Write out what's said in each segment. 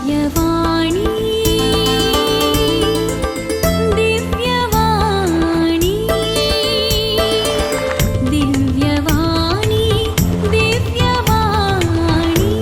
दिव्यवाणी, दिव्यवाणी, दिव्यवाणी, दिव्यवाणी.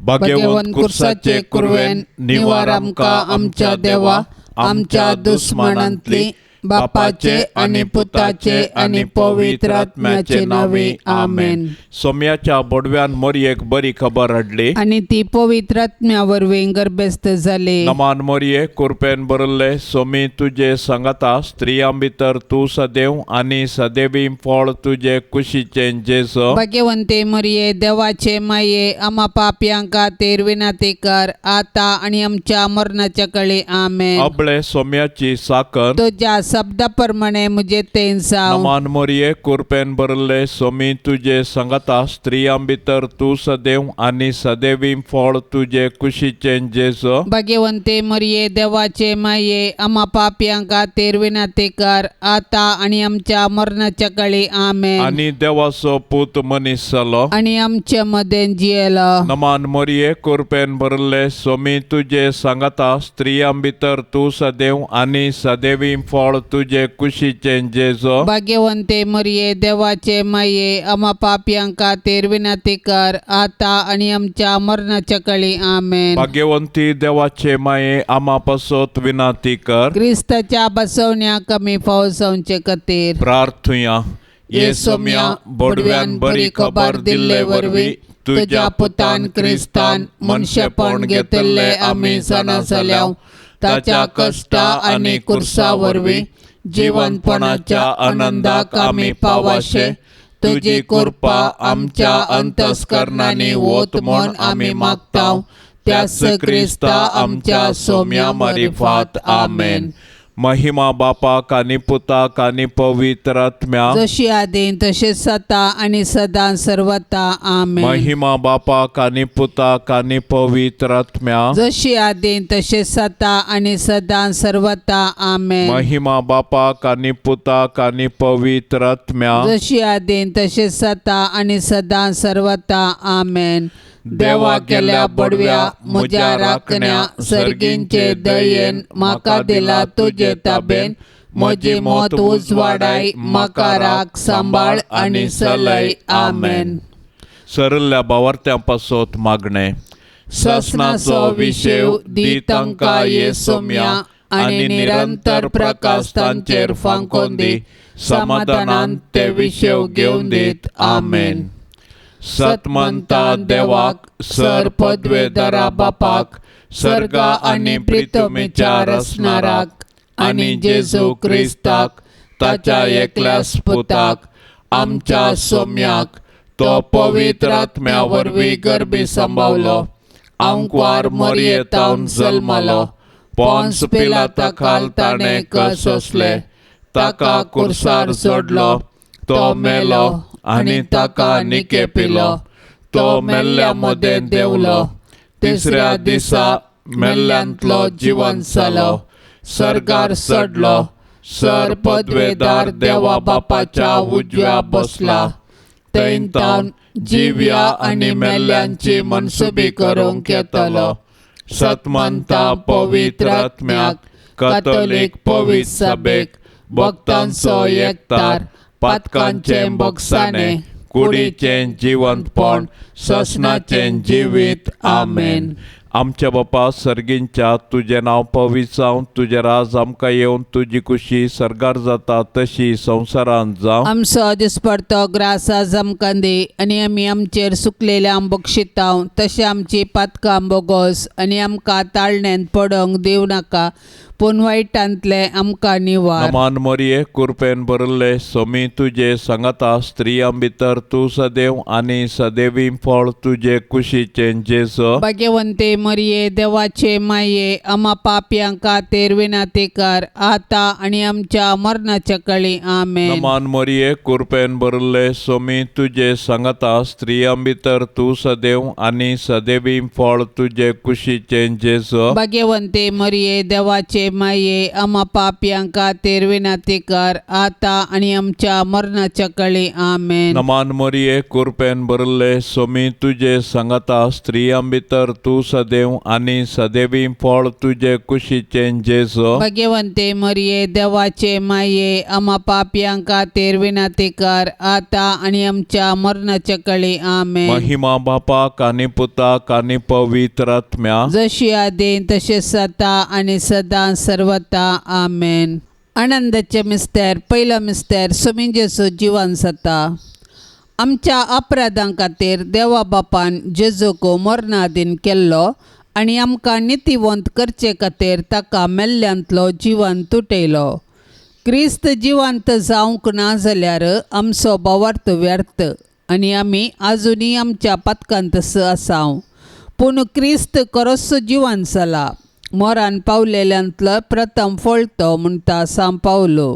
भाग्यवंत कुर्साचे कुरवेन निवार आमकां आमच्या देवा, आमच्या दुस्मानांतली, बापाचे आनी पुताचे आनी पवित्र आत्म्याचे नावे, आमेन. सोम्याच्या बोडव्यान मोरयेक बरी खबर हाडली आनी ती पवित्र आत्म्या वरवीं गर्भस्थ जाली. नमान मोरये, कुरपेन बरल्ले, सोमी तुजे सांगाता, स्त्रियां भितर तूं सदैव आनी सदैवी फळ तुजे कुशीचें जेजो. भाग्यवंते मरिये, देवाचे माये, आमा पापयांक खातीर विनंती कर, आता आनी आमच्या मरणाच्या कळी, आमेन. अबळे सोम्याची साकर. तुज्या शब्दा प्रमाणे म्हजे तेन जावं. नमान मोरये, कुरपेन बरल्ले, सोमी तुजे सांगाता, स्त्रियां भितर तूं सदैव आनी सदैवी फळ तुजे कुशीचें जेजो. भाग्यवंते मरिये, देवाचे माये, आमा पापयांक खातीर विनंती कर, आता आनी आमच्या मरणाच्या कळी, आमेन. आनी देवाचो पूत मनीस जालो आनी आमचे मदें जियेलो. नमान मोरये, कुरपेन भरल्ले, सोमी तुजे सांगाता, स्त्रियां भितर तूं सदैव आनी सदैवी फळ तुजे कुशीचें जेजो. भाग्यवंते मरिये, देवाचे माये, आमा पापयांक खातीर विनंती कर, आता आनी आमच्या मरणाच्या कळी, आमेन. भाग्यवंती देवाचे माये, आमा पासत विनंती कर. क्रिस्ताच्या बसवण्या कमी फावो जावचे खातीर. प्रार्थुया. ये सोम्या, बोडव्यान बरी खबर दिल्ले वरवीं तुज्या पुतान क्रिस्तान मनशेपण घेतिल्ले आमी जाणा जाल्या. ताच्या कश्टा आनी कुर्सा वरवीं जिवनपणाच्या आनंदाक आमी पावाशे तुजी कृपा आमच्या अंतस्करणांनी वत म्हूण आमी मागता, त्याच क्रिस्ता आमच्या सोम्या मारिफात, आमेन. महिमा बापाक आनी पुताक आनी पवित्र आत्म्याक, जशी आदी तशें सता आनी सदां सर्वता, आमेन. महिमा बापाक आनी पुताक आनी पवित्र आत्म्याक, जशी आदी तशें सता आनी सदां सर्वता, आमेन. महिमा बापाक आनी पुताक आनी पवित्र आत्म्याक, जशी आदी तशें सता आनी सदां सर्वता, आमेन. देवा केल्या बडव्या म्हज्या राखण्या, सर्गींचे दयेन म्हाका दिला तुजे ताबेन, म्हजी मत उजवाडाय, म्हाका राख, सांबाळ आनी सलय, आमेन. सरल्या बावर्त्यां पासत मागणें. ससनाचो विशेव दी तांकां ये सोम्या, आनी निरंतर प्रकाश तांचेर फांकोन दी, समाधानान ते विशेव घेवन दीत, आमेन. सतमंता देवाक, सर पदवेदारा बापाक, सर्गा आनी प्रितमीच्या रसणाराक, आनी जेजू क्रिस्ताक ताच्या एकल्याच पुताक, आमच्या सोम्याक, तो पवित्र आत्म्या वरवीं गर्भी सांबावलो, आंकवार मोरयेतावन जल्मलो, पोन्स पिलाता खाल ताणें कस सोंसले, ताका कुर्सार सोडलो, तो मेलो आनी ताका निके पिलो, तो मेल्ल्या मदें देंवलो, तिसऱ्या दिसा मेल्ल्यांतलो जिवन जालो, सर्गार चडलो, सर पदवेदार देवा बापाच्या उजव्या बसला, थंय तावन जिव्या आनी मेल्ल्यांची मनसुबी करूंक येतलो. सतमंता पवित्र आत्म्याक, कथोलीक पवित्र सभेक, भक्तांचो एकतार, पातकांचें बगसाणें, कुडीचें जिवंतपण, ससनाचें जिवीत, आमेन. आमच्या बापा सर्गींच्या, तुजें नांव पवित्र जावं, तुजें राज आमकां येवन, तुजी कुशी सर्गार जाता तशी संवसारांत जावं. आमचो दिसपडतो ग्रास आज आमकां दी, आनी आमी आमचेर सुकलेल्या बक्षिताव तशें आमची पातकां बोगोस, आनी आमकां ताळण्यांत पडोंक दिवं नाका, पूण वायटांतलें आमकां निवार. नमान मोरये, कुरपेन भरिल्ले, सोमी तुजे सांगाता, स्त्रियां भितर तूं सदैव आनी सदैवी फळ तुजे कुशीचें जेजो. भाग्यवंते मरिये, देवाचे माये, आमा पापयां खातीर विनंती कर, आतां आनी आमच्या मरणाच्या कळी, आमेन. नमान मोरये, कुरपेन भरिल्ले, सोमी तुजे सांगाता, स्त्रियां भितर तूं सदैव आनी सदैवी फळ तुजे कुशीचें जेजो. भाग्यवंते मरिये, देवाचे देवाचे माये आमा पापयां खातीर विनंती कर आतां आनी आमच्या मरणाच्या कळी. आमेन. नमान मरिये, कुरपेन भरले, सोमी तुजे सांगाता, स्त्रियां भितर तूं सदैव आनी सदैवी फळ तुजे कुशीचें जेजो. भगवंते मरिये, देवाचे माये आमा पापयां खातीर विनंती कर आतां आनी आमच्या मरणाच्या कळी. आमेन. महिमा बापाक आनी पुताक आनी पवित्र आत्म्या. जशी आदी तशें सता आनी सदां सर्वता. आमेन. आनंदाचे मिस्तेर. पहिलो मिस्तेर, सोमी जेजू जिवन जाता. आमच्या अपराधां खातीर देवा बापान जेजूक मरणादीन केल्लो आनी आमकां नितीवंत करचे खातीर ताका मेल्ल्यांतलो जिवन तुटयलो. क्रिस्त जिवंत जावंक ना जाल्यार आमचो भावार्थ व्यर्थ आनी आमी आजुनूय आमच्या पातकांत आसाव. पूण क्रिस्त खरोच जिवन जाला, मोरान पावलेल्यांतलो प्रथम फळ तो म्हणटा सांव पावलो.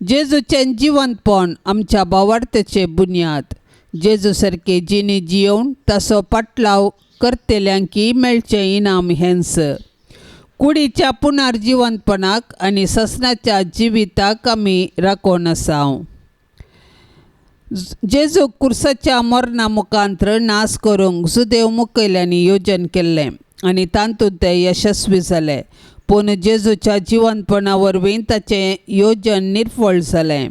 जेजूचें जिवंतपण आमच्या भावार्थाचे बुन्याद. जेजू सारके जिणी जियोवन ताचो पाटलाव करतल्यांकी मेळचें इनाम हेंच. कुडीच्या पुनर्जिवंतपणाक आनी ससनाच्या जिविताक आमी राखून आसाव. जेजू कुर्साच्या मरणा मुखांत्र नाश करूंक जुदेव मुखेल्यांनी योजन केल्लें आनी तातूंत ते यशस्वी जाले. पूण जेजूच्या जिवंतपणा वरवीं ताचें योजन निर्फळ जालें,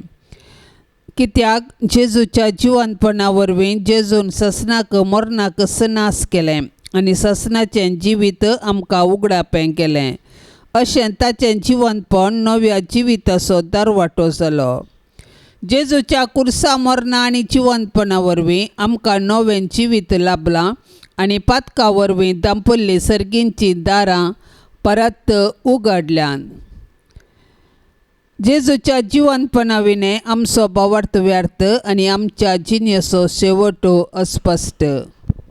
कित्याक जेजूच्या जिवंतपणा वरवीं जेजून ससनाक मरणाक नाश केलें आनी ससनाचें जिवीत आमकां उगडापें केलें. अशें ताचें जिवंतपण नव्या जिविताचो दरवाटो जालो. जेजूच्या कुर्सा मरणा आनी जिवंतपणा वरवीं आमकां नवें जिवीत लाभलां आनी पातका वरवीं दांपुल्ली सर्गींचीं दारां परत उगडल्यान. जेजूच्या जिवंतपणा विणें आमचो भावार्थ व्यर्थ आनी आमच्या जिणेचो शेवटो अस्पश्ट.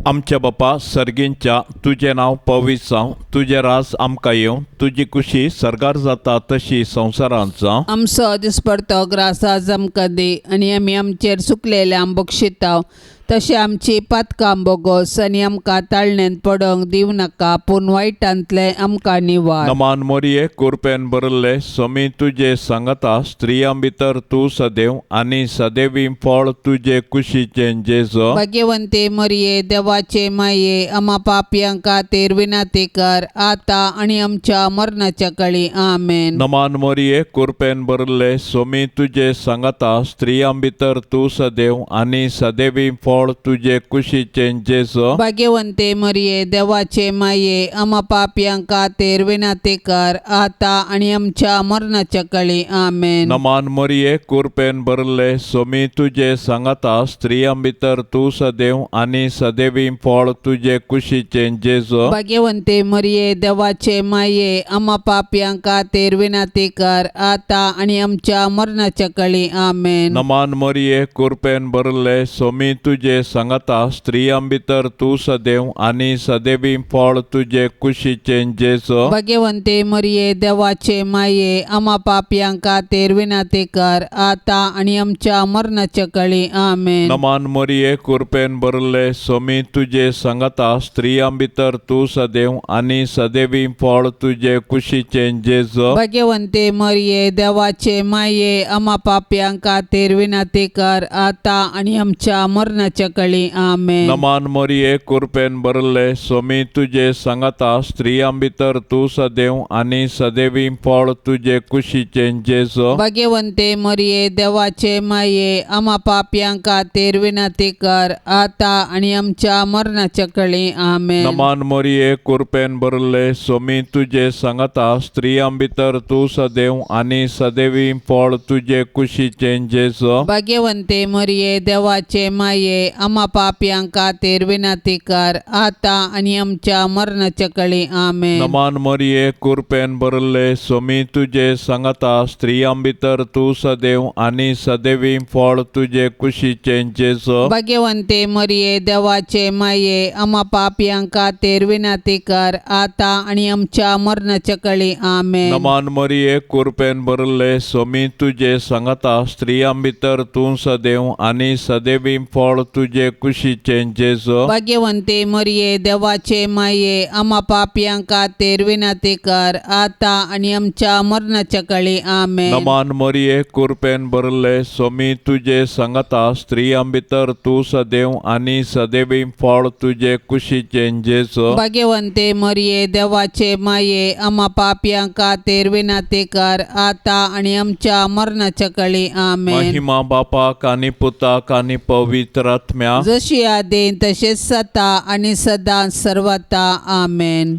आमच्या बापा सर्गींच्या, तुजें नांव पवित्र जावं, तुजें राज आमकां येवं, तुजी कुशी सर्गार जाता तशी संवसारांत जावं. आमचो दिसपडतो ग्रास आज आमकां दी आनी आमी आमचेर चुकलेल्यांक बक्षिताव तशें आमची पातकां बोगोस आनी आमकां ताळण्यांत पडोंक दिवं नाका, पूण वायटांतलें आमकां निवार. नमान मोरये, कुरपेन भरले, समी तुजे सांगाता, स्त्रियां भितर तूं सदैव आनी सदैवी फळ तुजे कुशीचें जेजो. भाग्यवंते मरिये, देवाचे माये आमा पापयां खातीर विनंती कर आतां आनी आमच्या मरणाच्या काळी. आमेन. नमान मोरये, कुरपेन भरले, सोमी तुजे सांगाता, स्त्रियां भितर तूं सदैव आनी सदैवी फळ तुजे कुशीचें जेजो. भाग्यवंते मरिये, देवाचे माये आमा पापयां खातीर विनंती कर आतां आनी आमच्या मरणाच्या काळी. आमेन. नमान मोरये, कुरपेन भरले, सोमी तुजे सांगाता, स्त्रियां भितर तूं सदैव आनी सदैवी फळ तुजे कुशीचें जेजो. भाग्यवंते मरिये, देवाचे माये आमा पापयां खातीर विनंती कर आतां आनी आमच्या मरणाच्या काळी. आमेन. नमान मोरये, कुरपेन भरले, सोमी तुजे सांगाता, स्त्रियां भितर तूं सदैव आनी सदैवी फळ तुजे कुशीचें जेजो. भाग्यवंते मरिये, देवाचे माये आमा पापयां खातीर विनंती कर आतां आनी आमच्या मरणाच्या काळी. आमेन. नमान मोरये, कुरपेन भरले, सोमी तुजे सांगाता, स्त्रियां भितर तूं सदैव आनी सदैवी फळ तुजे कुशीचें जेजो. भाग्यवंते मरिये, देवाचे माये आमा पापयां खातीर विनंती कर आतां आनी आमच्या मरणाच्या काळी. आमेन. नमान मोरये, कुरपेन भरले, सोमी तुजे सांगाता, स्त्रियां भितर तूं सदैव आनी सदैवी फळ तुजे कुशीचें जेजो. भाग्यवंते मरिये, देवाचे माये आमा पापयां खातीर विनंती कर आतां आनी आमच्या मरणाच्या काळी. आमेन. नमान मोरये, कुरपेन भरले, सोमी तुजे सांगाता, स्त्रियां भितर तूं सदैव आनी सदैवी फळ तुजे कुशीचें जेजो. भाग्यवंते मरिये, देवाचे माये आमा पापयां खातीर विनंती कर आतां आनी आमच्या मरणाच्या काळी. आमेन. नमान मोरये, कुरपेन भरले, सोमी तुजे सांगाता, स्त्रियां भितर तूं सदैव आनी सदैवी फळ तुजे कुशीचें जेजो. भाग्यवंते मरिये, देवाचे माये आमा पापयां खातीर विनंती कर आतां आनी आमच्या मरणाच्या काळी. आमेन. नमान मोरये, कुरपेन भरले, सोमी तुजे सांगाता, स्त्रियां भितर तूं सदैव आनी सदैवी फळ तुजे कुशीचें जेजो. भाग्यवंते मरिये, देवाचे माये, आमा पापयां खातीर विनंती कर, आतां आनी आमच्या मरणाच्या काळी. आमेन. नमान मरिये, कुरपेन भरले, सोमी तुजे सांगाता, स्त्रियां भितर तूं सदैव आनी सदैवी फळ तुजे कुशीचें जेजो. भाग्यवंते मरिये, देवाचे माये, आमा पापयां खातीर विनंती कर, आतां आनी आमच्या मरणाच्या काळी. आमेन. महिमा बापाक आनी पुताक आनी पवित्र आत्म्या. जशी आदी तशेंच सता आनी सदां सर्वता. आमेन.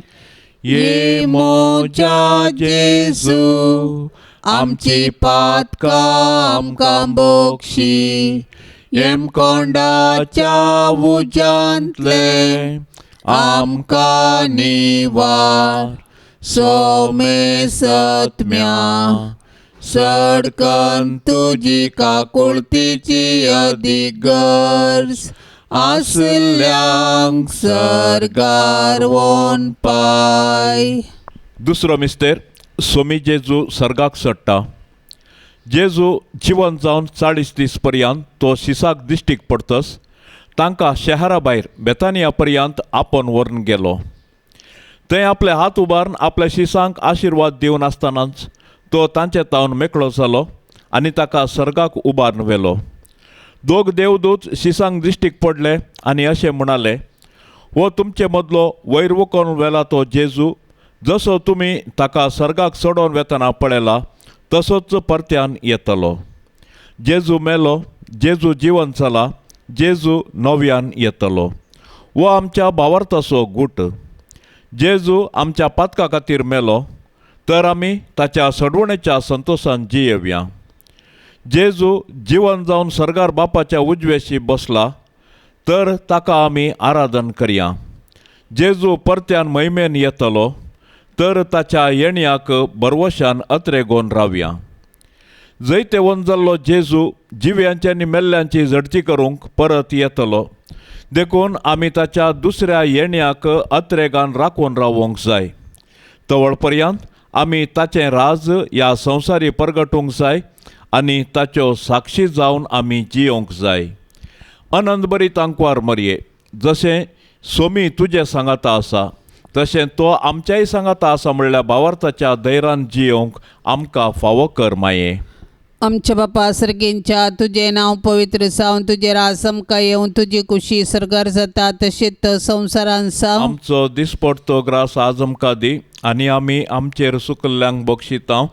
ये मोजा जेजू, आमची पातकां आमकां बोक्षी, येमकोंडाच्या उज्यांतले आमकां निवार, सोमे सत्म्या सडकन तुजी काकुळतीची अदीक गरज आसल्यांक सर्गार वोन पाय. दुसरो मिस्तेर, सोमी जेजू सर्गाक चडटा. जेजू जिवन जावन 40 दीस पर्यंत तो शिसाक दिश्टीक पडतस तांकां शहरा भायर बेतानिया पर्यंत आपोवन व्हरून गेलो. थंय आपले हात उबारून आपल्या शिसांक आशिर्वाद दिवन आसतनाच तो तांचे तावन मेकळो जालो आनी ताका सर्गाक उबारून व्हेलो. दोग देवदूत शिसांक दिश्टीक पडले आनी अशें म्हणाले, हो तुमचे मदलो वयर वकोवन व्हेला तो जेजू, जसो तुमी ताका सर्गाक चडोवन वेतना पळयला तसोच परत्यान येतलो. जेजू मेलो, जेजू जिवन जाला, जेजू नव्यान येतलो. हो आमच्या भावार्थाचो गूट. जेजू आमच्या पातका खातीर मेलो तर आमी ताच्या सडवणेच्या संतोशान जियेवया. जेजू जिवन जावन सर्गार बापाच्या उजवेशी बसला तर ताका आमी आराधन करया. जेजू परत्यान महिमेन येतलो तर ताच्या येण्याक बरवशान अत्रेगोन रावया. जैतेवंत जाल्लो जेजू जिव्यांची आनी मेल्ल्यांची झडती करूंक परत येतलो, देखून आमी ताच्या दुसऱ्या येण्याक अत्रेगान राखून रावोंक जाय. तवळ पर्यंत आमी ताचें राज ह्या संवसारी परगटूंक जाय आनी ताच्यो साक्षी जावन आमी जियोंक जाय. अनंत बरी तांकवार मरये, जशें सोमी तुजे सांगाता आसा तशें तो आमच्याय सांगाता आसा म्हणल्यार भावार्थाच्या धैर्यान जियोंक आमकां फावो कर माये. आमच्या बापा सर्गींच्या, तुजें नांव पवित्र जावन, तुजें राज आमकां येवन, तुजी कुशी सर्गार जाता तशेंच संवसारान जावं. आमचो दिसपडतो ग्रास आज आमकां दी आनी आमी आमचेर सुकल्ल्यांक बक्षितांव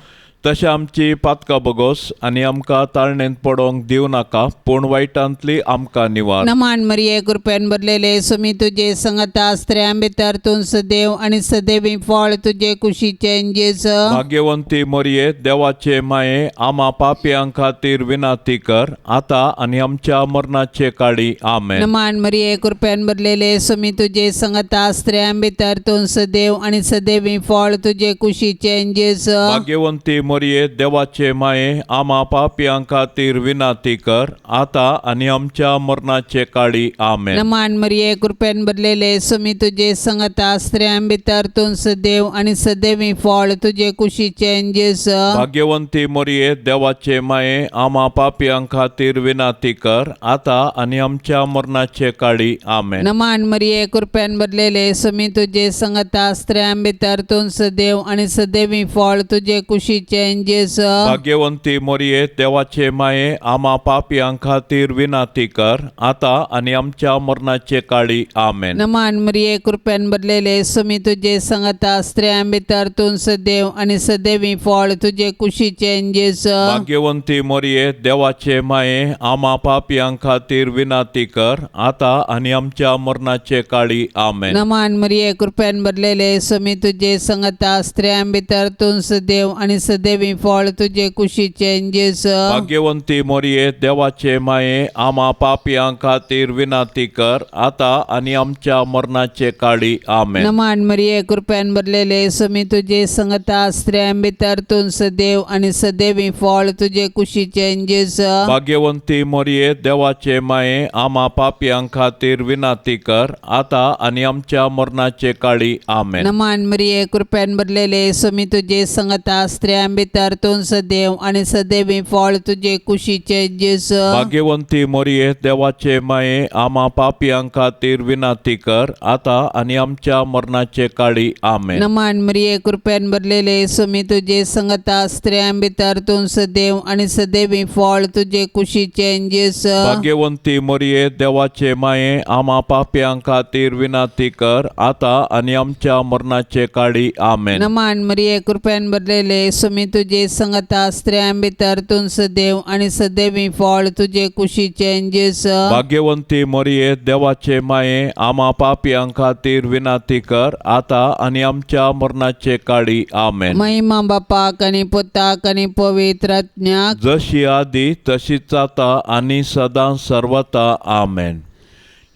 तशें आमची पातकां बगोस आनी आमकां ताळणेंत पडोवंक दिवं नाका, पूण वायटांतली आमकां निवार. नमान मरिये, कृपेन भरलेले, सुमी तुजे संगता, स्त्रियां भितर तूं सदैव आनी सदैवी फळ तुजे कुशीचें जेज. भाग्यवंती मरिये, देवाचे माये, आमा पापयां खातीर विनंती कर, आतां आनी आमच्या मरणाचे काळी. आमेन. नमान मरिये, कृपेन भरलेले, सुमी तुजे संगता, स्त्रियां भितर तूं सदैव आनी सदैवी फळ तुजे कुशीचें जेज. भाग्यवंती मरिये, देवाचे माये, आमा पापयां खातीर विनंती कर, आतां आनी आमच्या मरणाचे काळी. आमेन. नमान मरिये, कृपेन भरलेले, सुमी तुजे संगता, स्त्रियां भितर तूं सदैव आनी सदैवी फळ तुजे कुशीचें जेज. भाग्यवंती मरिये, देवाचे माये, आमा पापयां खातीर विनंती कर, आतां आनी आमच्या मरणाचे काळी. आमेन. नमान मरिये, कृपेन भरलेले, सुमी तुजे संगता, स्त्रियां भितर तूं सदैव आनी सदैवी फळ तुजे कुशीचें जेज. भाग्यवंती मरिये, देवाचे माये, आमा पापयां खातीर विनंती कर, आतां आनी आमच्या मरणाचे काळी. आमेन. नमान मरिये, कृपेन भरलेले, सुमी तुजे संगता, स्त्रियां भितर तूं सदैव आनी सदैवी फळ तुजे कुशीचें जेज. भाग्यवंती मरिये, देवाचे माये, आमा पापयां खातीर विनंती कर, आतां आनी आमच्या मरणाचे काळी. आमेन. नमान मरिये, कृपेन भरलेले, सुमी तुजे संगता, स्त्रियां भितर तूं सदैव आनी सदैवी फळ तुजे कुशीचें जेज. भाग्यवंती मरिये, देवाचे माये, आमा पापयां खातीर विनंती कर, आतां आनी आमच्या मरणाचे काळी. आमेन. नमान मरिये, कृपेन भरलेले, सुमी तुजे संगता, स्त्रियां भितर तूं सदैव आनी सदैवी फळ तुजे कुशीचें जेज. भाग्यवंती मरिये, देवाचे माये, आमा पापयां खातीर विनंती कर, आतां आनी आमच्या मरणाचे काळी. आमेन. नमान मरिये, कृपेन भरलेले, सुमी तुजे संगता, स्त्रियां भितर भितर तूं सदैव आनी सदैवी फळ तुजे कुशीचे जेजू. भाग्यवंती मोरये, देवाचे माये, आमा पापयां खातीर विनंती कर आता आनी आमच्या मरणाचे काळी. आमेन. नमान मरिये, कृपेन भरलेले, सुमी तुजे संगता, स्त्रियां भितर तूं सदैव आनी सदैवी फळ तुजे कुशीचे जेजू. भाग्यवंती मोरये, देवाचे माये, आमा पापयां खातीर विनंती कर आता आनी आमच्या मरणाचे काळी. आमेन. नमान मरिये, कृपेन भरलेले, सुमी तुजे संगता, स्त्रियां भितर तूं सदैव आनी सदैवी फळ तुजे कुशीचे जेजू. भाग्यवंती मोरये, देवाचे माये, आमा पापयां खातीर विनंती कर आता आनी आमच्या मरणाचे काळी. आमेन. महिमा बापाक आनी पुताक आनी पवित्र आत्म्याक, जशी आदी तशीच आता आनी सदां सर्वता. आमेन.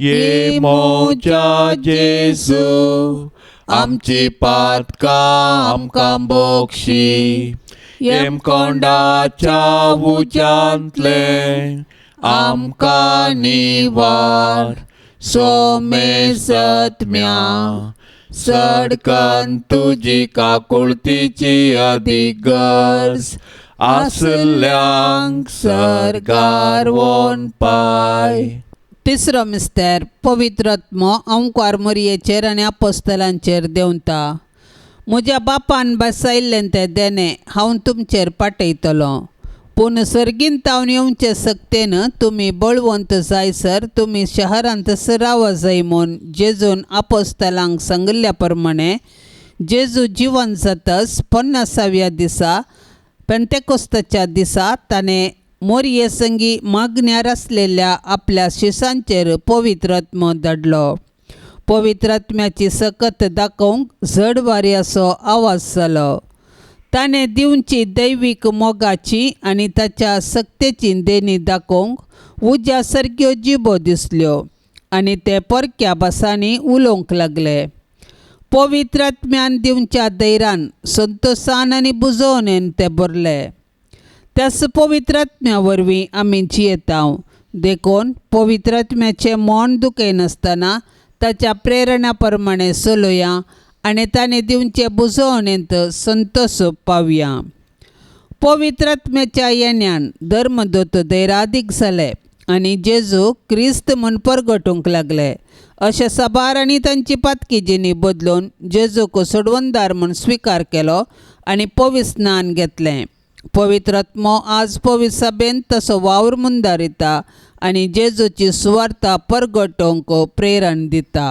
ये मोजा जेजू, आमची पातकां आमकां बोक्षी, येमकोंडाच्या उज्यांतले आमकां निवार, सोमे सत्म्या सडकन तुजी काकुळतीची अदीक गरज आसल्यांक सर्गार वोन पाय. तिसरो मिस्तर, पवित्र आत्मो अंकार मोरयेचेर आनी अपोस्तलांचेर देंवता. म्हज्या बापान बसयल्लें तें देणें हांव तुमचेर पाठयतलो, पूण सर्गीन तावन येवचे सक्तेन तुमी बळवंत जायसर तुमी शहरांत रावा जाय म्हूण जेजून अपोस्तलांक सांगिल्ल्या प्रमाणे, जेजू जिवन जातच 50व्या दिसा, पेंतेकोस्ताच्या दिसा, ताणें मोरये संगी मागण्यार आसलेल्या आपल्या शिसांचेर पवित्र आत्मो धाडलो. पवित्र आत्म्याची सकत दाखोवंक झड वाऱ्याचो आवाज जालो. ताणें दिवची दैवीक मोगाची आनी ताच्या सक्तेची देणी दाखोवंक उज्या सारक्यो जिबो दिसल्यो आनी ते परक्या भासांनी उलोवंक लागले. पवित्र आत्म्यान दिवच्या धैर्यान, संतोसान आनी बुजोवणेन ते भरले. त्याच पवित्र आत्म्या वरवीं आमी जियेता. देखून पवित्र आत्म्याचें मन दुखयनासतना ताच्या प्रेरणा प्रमाणे चलोया आनी ताणें दिवचे बुजोवणेंत संतोष पावया. पवित्र आत्म्याच्या येण्यान धर्मदूत धैरादीक जाले आनी जेजू क्रिस्त म्हूण परगटूंक लागले. अशे साबार आनी तांची पातकी जिणी बदलून जेजूक सोडवणदार म्हूण स्विकार केलो आनी पवित्र स्नान घेतलें. पवित्र आत्मो आज पवित्र सभेन तसो वावर मुंदारिता आनी जेजूची सुवार्ता परगटोवंक प्रेरण दिता.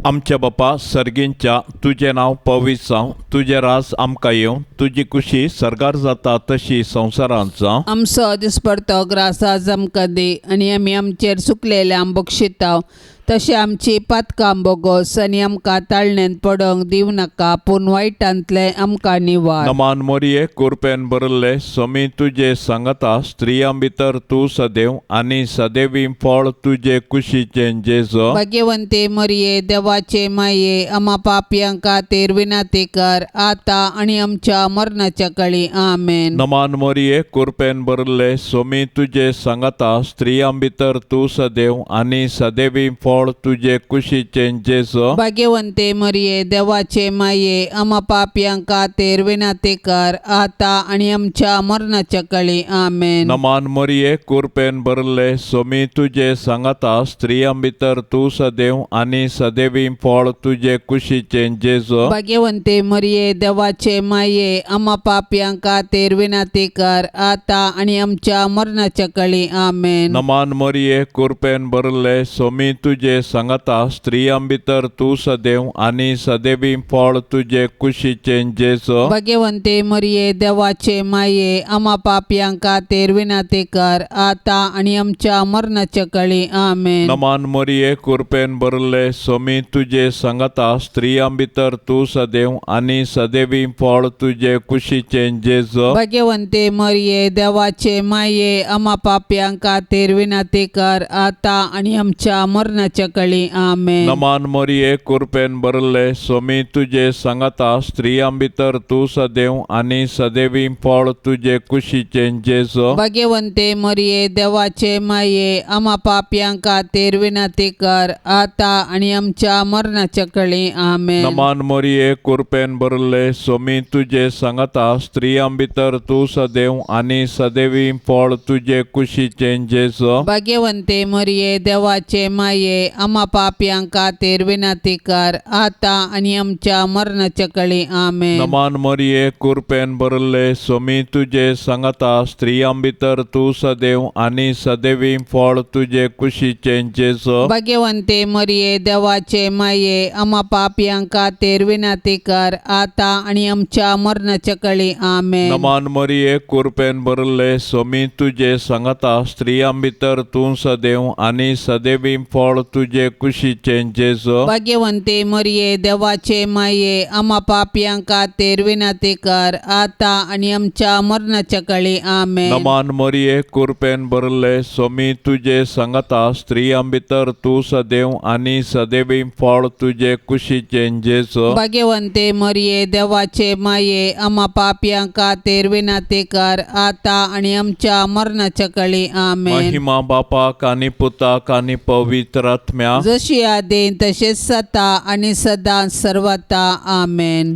आमच्या बापा सर्गींच्या, तुजें नांव पवित्र जावं, तुजें राज आमकां येवं, तुजी कुशी सर्गार जाता तशी संवसारांत जावं. आमचो दिसपडतो ग्रास आज आमकां दी आनी आमी आमचेर चुकलेल्यांक बक्षिताव तशें आमची पातकां बोगोस आनी आमकां ताळणेंत पडोंक दिवं नाका, पूण वायटांतलें आमकां निवार. नमान मोरये, कुरपेन भरिल्ले, समी तुजे सांगता, स्त्रियां भितर तूं सदैव आनी सदैवी फळ तुजे कुशीचें जेजो. भाग्यवंते मरिये, देवाचे माये, आमा पापयां खातीर विनंती कर आता आनी आमच्या मरणाच्या काळी. आमेन. नमान मोरये, कुरपेन भरिल्ले, सोमी तुजे सांगता, स्त्रियां भितर तूं सदैव आनी सदैवी फळ तुजे कुशीचें जेजो. भाग्यवंते मरिये, देवाचे माये, आमा पापयां खातीर विनंती कर आता आनी आमच्या मरणाच्या काळी. आमेन. नमान मोरये, कुरपेन भरिल्ले, सोमी तुजे सांगता, स्त्रियां भितर तूं सदैव आनी सदैवी फळ तुजे कुशीचें जेजो. भाग्यवंते मरिये, देवाचे माये, आमा पापयां खातीर विनंती कर आता आनी आमच्या मरणाच्या काळी. आमेन. नमान मोरये, कुरपेन भरिल्ले, सोमी तुजे सांगता, स्त्रियां भितर तूं सदैव आनी सदैवी फळ तुजे कुशीचें जेजो. भाग्यवंते मरिये, देवाचे माये, आमा पापयां खातीर विनंती कर आता आनी आमच्या मरणाच्या काळी. आमेन. नमान मोरये, कुरपेन भरिल्ले, सोमी तुजे सांगता, स्त्रियां भितर तूं सदैव आनी सदैवी फळ तुजे कुशीचें जेजो. भाग्यवंते मरिये, देवाचे माये, आमा पापयां खातीर विनंती कर आता आनी आमच्या मरणाच्या मरणाच्या कळी. आमेन. नमान मोरये, कुरपेन भरले, सोमी तुजे सांगाता, स्त्रियां भितर तूं सदैव आनी सदैवी फळ तुजे कुशीचें जेजो. भाग्यवंते मरिये, देवाचे माये, आमा पापयां खातीर विनंती कर, आता आनी आमच्या मरणाच्या कळी. आमेन. नमान मोरये, कुरपेन भरले, सोमी तुजे सांगाता, स्त्रियां भितर तूं सदैव आनी सदैवी फळ तुजे कुशीचें जेजो. भाग्यवंते मरिये, देवाचे माये, आमा पापयां खातीर विनंती कर, आता आनी आमच्या मरणाच्या कळी. आमेन. नमान मोरये, कुरपेन भरले, सोमी तुजे सांगाता, स्त्रियां भितर तूं सदैव आनी सदैवी फळ तुजे कुशीचें जेजो. भाग्यवंते मरिये, देवाचे माये, आमा पापयां खातीर विनंती कर, आता आनी आमच्या मरणाच्या कळी. आमेन. नमान मोरये, कुरपेन भरले, सोमी तुजे सांगाता, स्त्रियां भितर तूं सदैव आनी सदैवी फळ तुजे कुशीचें जेजो. भाग्यवंते मरिये, देवाचे माये, आमा पापयां खातीर विनंती कर, आता आनी आमच्या मरणाच्या कळी. आमेन. नमान मोरये, कुरपेन भरले, सोमी तुजे सांगाता, स्त्रियां भितर तूं सदैव आनी सदैवी फळ तुजे कुशीचें जेजो. भाग्यवंते मरिये, देवाचे माये, आमा पापयां खातीर विनंती कर, आता आनी आमच्या मरणाच्या कळी. आमेन. महिमा बापाक आनी पुताक आनी पवित्र आत्म्या. जशी आदीन तशेंच सता आणि सदा सर्वता. आमेन.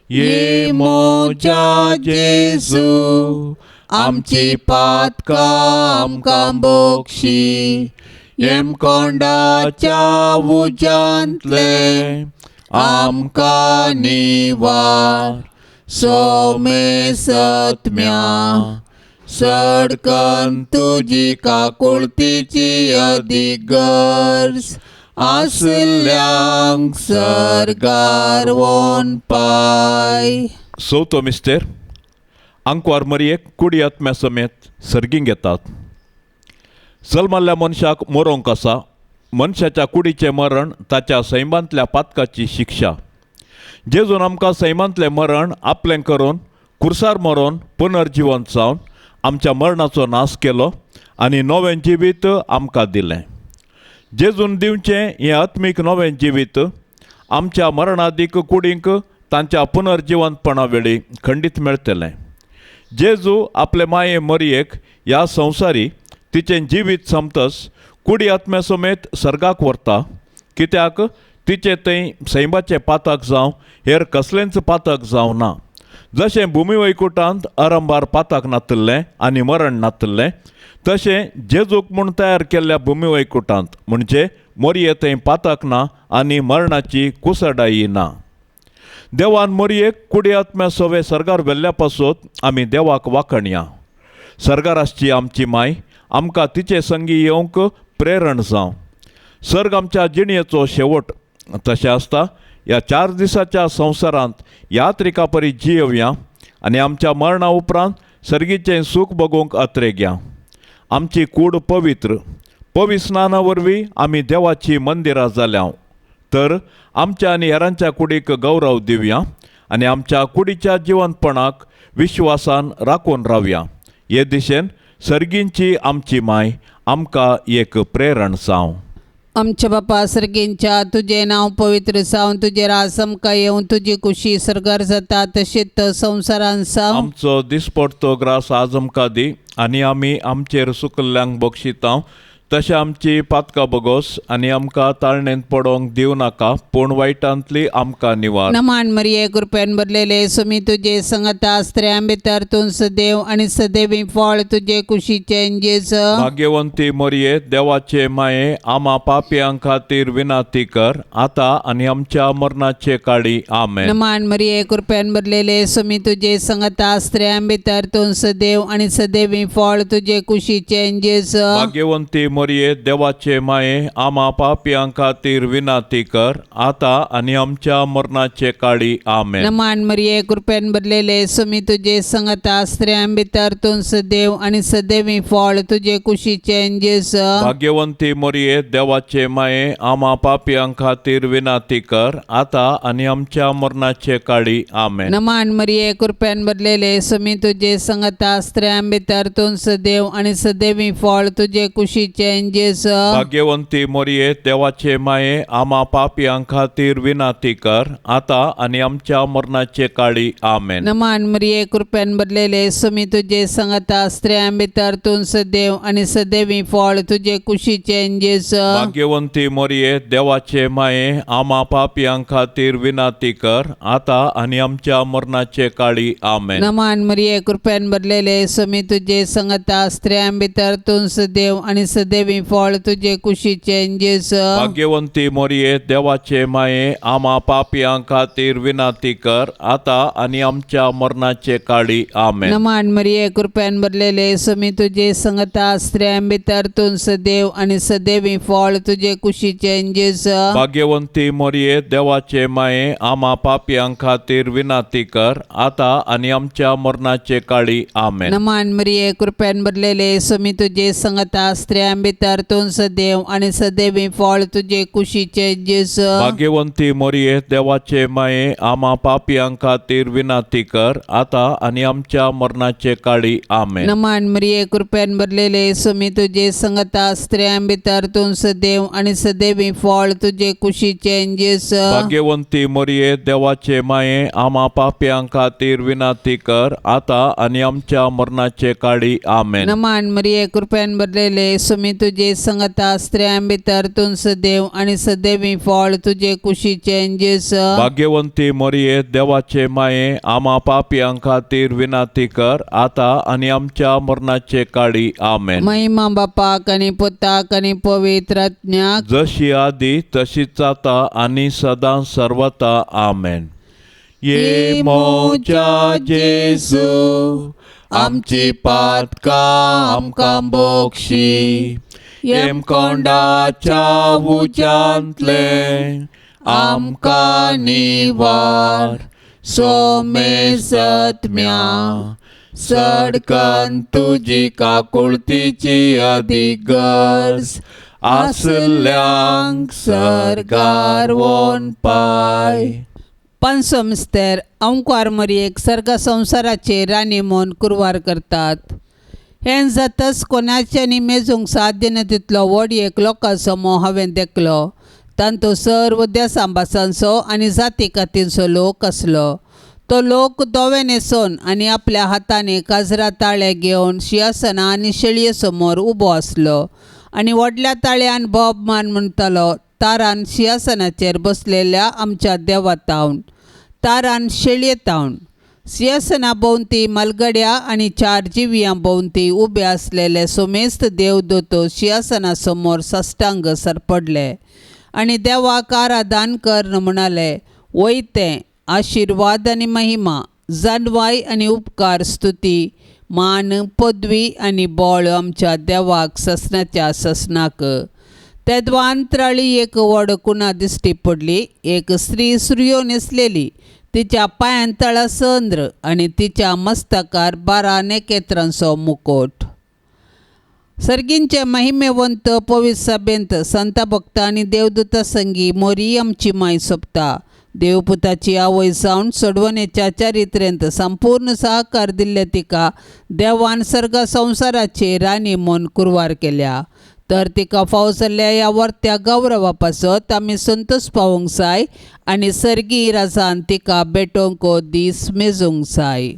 ये मोजा जेजू, आमची पातकां आमकां बोक्षी, येमकोंडाच्या उज्यांतले आमकां निवार, सोमे सत्म्या सडकन तुजी काकुळतीची अदीक गरज आसल्यांक सर्गार वोन पाय. चवथो मिस्तेर, आंकवार मरयेक कुडी आत्म्या समेत सर्गींक येतात. जल्माल्ल्या मनशाक मरोंक आसा. मनशाच्या कुडीचें मरण ताच्या सैमांतल्या पातकाची शिक्षा. जेजून आमकां सैमांतलें मरण आपलें करून कुर्सार मरोन पुनर्जिवंत जावन आमच्या मरणाचो नाश केलो आनी नवें जिवीत आमकां दिलें. जेजून दिवचें हें आत्मीक नवें जिवीत आमच्या मरणादीक कुडींक तांच्या पुनर्जिवंतपणा वेळी खंडीत मेळटलें. जेजू आपले माये मरयेक ह्या संवसारी तिचें जिवीत सोंपतच कुडी आत्म्या समेत सर्गाक व्हरता, कित्याक तिचें थंय सैमाचें पातक जावं हेर कसलेंच पातक जावं ना. जशें भुमी वैकुटांत अरंबार पातक नातिल्लें आनी मरण नातिल्लें, तशें जेजूक म्हूण तयार केल्ल्या भुमी वैकुटांत म्हणजे मोरये थंय पातक ना आनी मरणाची कुसडाई ना. देवान मोरयेक कुडी आत्म्या सवे सर्गार व्हेल्ल्या पासत आमी देवाक वाखणया. सर्गार आसची आमची माय आमकां तिचे संगी येवंक प्रेरण जावं. सर्ग आमच्या जिणेचो शेवट तशें आसता ह्या 4 दिसाच्या संवसारांत यात्रिका परी जियोवया आनी आमच्या मरणा उपरांत सर्गीचें सूख बगोवंक अत्रेग्या. आमची कूड पवित्र पवित्र स्नाना वरवीं आमी देवाची मंदिरां जाल्या, तर आमच्या आनी हेरांच्या कुडीक गौरव दिवया आनी आमच्या कुडीच्या जिवंतपणाक विश्वासान राखून रावया. हे दिशेन सर्गींची आमची माय आमकां एक प्रेरण जावं. आमच्या बापा सर्गींच्या, तुजें नांव पवित्र जावं, तुजें राज आमकां येवं, तुजी कुशी सर्गार जाता तशेंच संवसारान जावं. आमचो दिसपडतो ग्रास आज आमकां दी आनी आमी आमचेर सुकल्ल्यांक बक्षितांव तशें आमची पातकां बगोस आनी आमकां ताळणेंत पडोवंक दिवं नाका, पूण वायटांतली आमकां निवार. नमान मरिये, कृपेन भरलेले, सुमी तुजे संगता, स्त्रियां भितर तूं सदैव आनी सदैवी फळ तुजे कुशीचें जेज. भाग्यवंती मरिये, देवाचे माये, आमा पापयां खातीर विनंती कर, आतां आनी आमच्या मरणाचे काळी. आमेन. नमान मरिये, कृपेन भरलेले, सुमी तुजे संगता, स्त्रियां भितर तूं सदैव आनी सदैवी फळ तुजे कुशीचें जेज. भाग्यवंती मरिये, देवाचे माये, आमा पापयां खातीर विनंती कर, आतां आनी आमच्या मरणाचे काळी. आमेन. नमान मरिये, कृपेन भरलेले, सुमी तुजे संगता, स्त्रियां भितर तूं सदैव आनी सदैवी फळ तुजे कुशीचें जेज. भाग्यवंती मरिये, देवाचे माये, आमा पापयां खातीर विनंती कर, आतां आनी आमच्या मरणाचे काळी. आमेन. नमान मरिये, कृपेन भरलेले, सुमी तुजे संगता, स्त्रियां भितर तूं सदैव आनी सदैवी फळ तुजे कुशीचें जेजू. भाग्यवंती मोरये देवाचे माये आमा पापयां खातीर विनाती कर आता आनी आमच्या मरणाचे काळी. आमेन. नमान मरिये, कृपेन भरलेले, सुमी तुझे संगता, स्त्रियां भितर तूं सदैव आनी सदैवी फळ तुजे कुशीचे जेजू. भाग्यवंती मोरये देवाचे माये आमा पापयां खातीर विनाती कर आता आनी आमच्या मरणाचे काळी. आमेन. नमान मरिये, कृपेन भरलेले, सुमी तुझे संगता, स्त्रियां भितर तूं सदैव आनी सदैवी फळ तुजे कुशीचे जेजू. भाग्यवंती मोरये देवाचे माये आमा पापयां खातीर विनाती कर आता आनी आमच्या मरणाचे काळी. आमेन. नमान मरिये, कृपेन भरलेले, सुमी तुझे संगता, स्त्रियां भितर तूं सदैव आनी सदैवी फळ तुजे कुशीचे जेजू. भाग्यवंती मोरये देवाचे माये आमा पापयां खातीर विनाती कर आता आनी आमच्या मरणाचे काळी. आमेन. नमान मरिये, कृपेन भरलेले, सुमी तुझे संगता, स्त्रियां भितर तूं सदैव आनी सदैवी फळ तुजे कुशीचे जेजू. भाग्यवंती मोरये देवाचे माये आमा पापयां खातीर विनाती कर आता आनी आमच्या मरणाचे काळी. आमेन. नमान मरिये, कृपेन भरलेले, सुमी तुझे संगता, स्त्रियां भितर तूं सदैव आनी सदैवी फळ तुजे कुशीचे जेजू. भाग्यवंती मोरये देवाचे माये आमा पापयां खातीर विनाती कर आता आनी आमच्या मरणाचे काळी. आमेन. नमान मरिये, कृपेन भरलेले, सुमी तुझे संगता, स्त्रियां भितर तूं सदैव आनी सदैवी फळ तुजे कुशीचे जेजू. भाग्यवंती मोरये देवाचे माये आमा पापयां खातीर विनाती कर आता आनी आमच्या मरणाचे काळी. आमेन. महिमा बापाक आनी पुताक आनी पवित्र आत्म्याक, जशी आदी तशीच आता आनी सदां सर्वता. आमेन. ये मोच्या जेजू आमची पातकां आमकां बोक्षी, येमकोंडाच्या उज्यांतले आमकां निवार, सोमे सत्म्या सडकन तुजी काकुळतीची अदीक गरज आसल्यांक सर्गार वोन पाय. पांचसो मिस्तर अंकार मरियेक सर्ग संवसाराचे राणी म्हूण कुरवार करतात. हें जातच कोणाच्यानी मेजूंक साध्य ना तितलो व्हड एक लोकांचो मोह हांवें देखलो. तांतू सर्व देसां भासांचो आनी जाती कातींचो लोक आसलो. तो लोक दोवे न्हेसोन आनी आपल्या हातांनी काजरा ताळे घेवन शिंयासनां आनी शेळये समोर उबो आसलो आनी व्हडल्या ताळ्यान बोब मान म्हणटालो, तारान शिंयासनाचेर बसलेल्या आमच्या देवा तावन, तारान शेळये तावन. सिंहासना भोंवती मलगड्या आनी चार जिवयां भोंवती उबे आसलेले सोमेस्त देवदूत सिंहासना समोर साष्टांग सरपडले आनी देवाक आराधन कर म्हणाले, वयतें आशिर्वाद आनी महिमा, जाणवाय आनी उपकार, स्तुती, मान, पदवी आनी बळ आमच्या देवाक ससनाच्या ससनाक. तेदवा अंतराळी एक व्हड कुणा दिश्टी पडली. एक स्त्री सुरयो न्हेसलेली, तिच्या पांयान तळा चंद्र आनी तिच्या मस्तकार 12 नखेत्रांचो मुकोट. सर्गींचे महिमेवंत पवित्र सभेंत संत भक्त आनी देवदूता संगी मोरी आमची माय सोबता. देवपुताची आवय जावन सोडवणेच्या चारित्र्यांत संपूर्ण सहकार दिल्ले तिका देवान सर्ग संवसाराची राणी म्हूण कुरवार केल्या. तर तिका फावो जाल्ल्या ह्या वर्त्या गौरवा पासत आमी संतोश पावोवंक जाय आनी सर्गी राजान तिका भेटोवंक दीस मेजूंक जाय.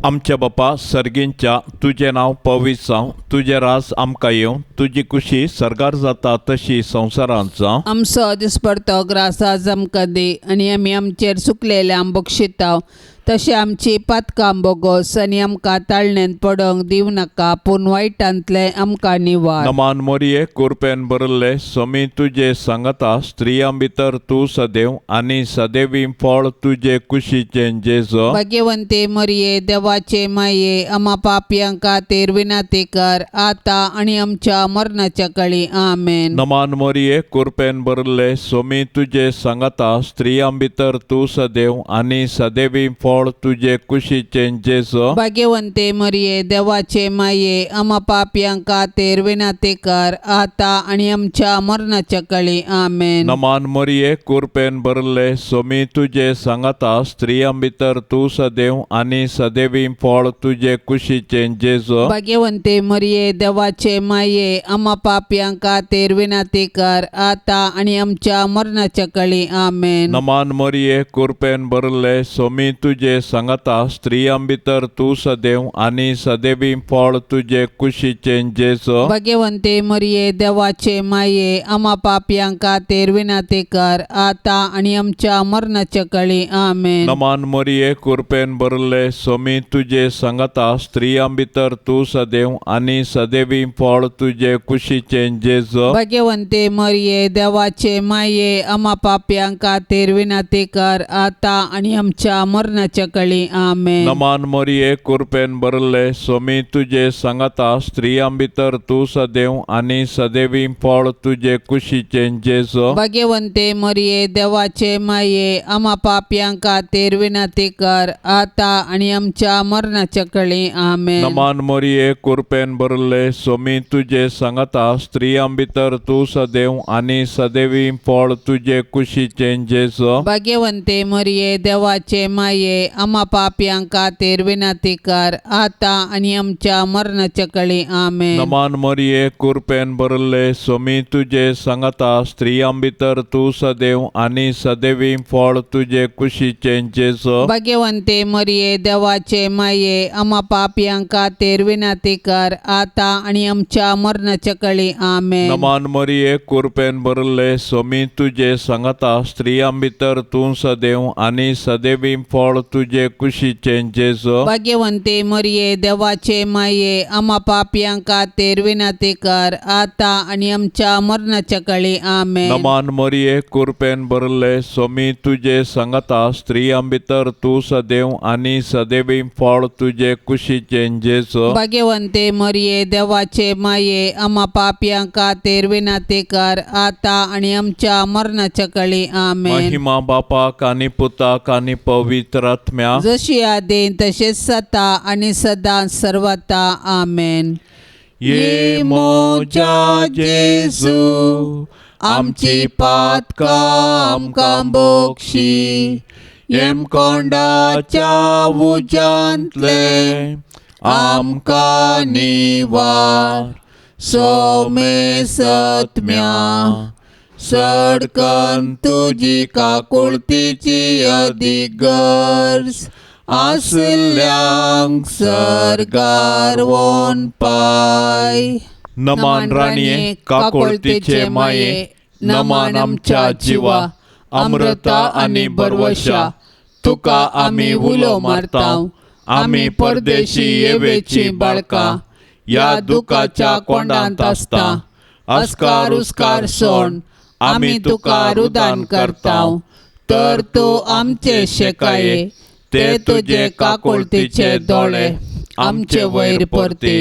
आमच्या बापा सर्गींच्या, तुजें नांव पवित्र जावं, तुजें राज आमकां येवं, तुजी कुशी सर्गार जाता तशी संवसारांत जावं. आमचो दिसपडतो ग्रास आज आमकां दी आनी आमी आमचेर चुकलेल्यांक बक्षिताव तशें आमची पातकां बोगोस आनी आमकां ताळण्यांत पडोंक दिवं नाका, पूण वायटांतलें आमकां निवार. नमान मोरये, कुरपेन भरिल्ले, समी तुजे सांगता, स्त्रियां भितर तूं सदैव आनी सदैवी फळ तुजे कुशीचें जेजो. भाग्यवंती मरिये, देवाचे माये, आमा पापयां खातीर विनंती कर आता आनी आमच्या मरणाच्या काळी. आमेन. नमान मोरये, कुरपेन भरिल्ले, सोमी तुजे सांगता, स्त्रियां भितर तूं सदैव आनी सदैवी फळ फळ तुजे कुशीचें जेजू. भाग्यवंते मरिये, देवाचे माये, आमा पापयां खातीर विनंती कर, आता आनी आमच्या मरणाच्या कळी. आमेन. नमान मरिये, कुरपेन भरले, सोमी तुजे सांगाता, स्त्रियां भितर तूं सदैव आनी सदैवी फळ तुजे कुशीचें जेजू. भाग्यवंते मरिये, देवाचे माये, आमा पापयां खातीर विनंती कर, आता आनी आमच्या मरणाच्या कळी. आमेन. नमान मरिये, कुरपेन भरले, सोमी तुजे सांगाता, स्त्रियां भितर तूं सदैव आनी सदैवी फळ तुजे कुशीचें जेजू. भाग्यवंते मरिये, देवाचे माये, आमा पापयां खातीर विनंती कर, आता आनी आमच्या मरणाच्या कळी. आमेन. नमान मरिये, कुरपेन भरले, सोमी तुजे सांगाता, स्त्रियां भितर तूं सदैव आनी सदैवी फळ तुजे कुशीचें जेजू. भाग्यवंते मरिये, देवाचे माये, आमा पापयां खातीर विनंती कर, आता आनी आमच्या मरणाच्या कळी. आमेन. नमान मरिये, कुरपेन भरले, सोमी तुजे सांगाता, स्त्रियां भितर तूं सदैव आनी सदैवी फळ तुजे कुशीचें जेजू. भाग्यवंते मरिये, देवाचे माये, आमा पापयां खातीर विनंती कर, आता आनी आमच्या मरणाच्या कळी. आमेन. नमान मरिये, कुरपेन भरले, सोमी तुजे सांगाता, स्त्रियां भितर तूं सदैव आनी सदैवी फळ तुजे कुशीचें जेजू. भाग्यवंते मरिये, देवाचे माये, आमा पापयां खातीर विनंती कर, आता आनी आमच्या मरणाच्या कळी. आमेन. नमान मरिये, कुरपेन भरले, सोमी तुजे सांगाता, स्त्रियां भितर तूं सदैव आनी सदैवी फळ तुजे कुशीचें जेजू. भाग्यवंते मरिये, देवाचे माये, आमा पापयां खातीर विनंती कर, आता आनी आमच्या मरणाच्या कळी. आमेन. नमान मरिये, कुरपेन भरले, सोमी तुजे सांगाता, स्त्रियां भितर तूं सदैव आनी सदैवी फळ तुजे कुशीचें जेजू. भाग्यवंते मरिये, देवाचे माये, आमा पापयां खातीर विनंती कर, आता आनी आमच्या मरणाच्या कळी. आमेन. नमान मरिये, कुरपेन भरले, सोमी तुजे सांगाता, स्त्रियां भितर तूं सदैव आनी सदैवी फळ तुजे कुशीचें जेजू. भाग्यवंते मरिये, देवाचे माये, आमा पापयां खातीर विनंती कर, आता आनी आमच्या मरणाच्या कळी. आमेन. महिमा बापाक आनी पुताक आनी पवित्र आत्म्या. जशी आदीं तशेंच सता आनी सदां सर्वता. आमेन. ये मोजा जेजू, आमची पातकां आमकां बोक्षी, येमकोंडाच्या उज्यांतले आमकां निवार, सोमे सत्म्या सडकन तुजी काकुळतीची अदीक गरज आसल्यांक सर्गार वोन पाय. नमान राणये, काकुळतीचे माये, नमान आमच्या जिवा, अमृता आनी बरवशा, तुका आमी उलो मारता, आमी परदेशी येवेची बाळकां, ह्या दुखाच्या कोंडांत आसता, अस्कार उस्कार सोण आमी तुका रुदान करता, तर तूं आमचे शेकाये, ते तुजे काकुळतीचे दोळे आमचे वयर परते,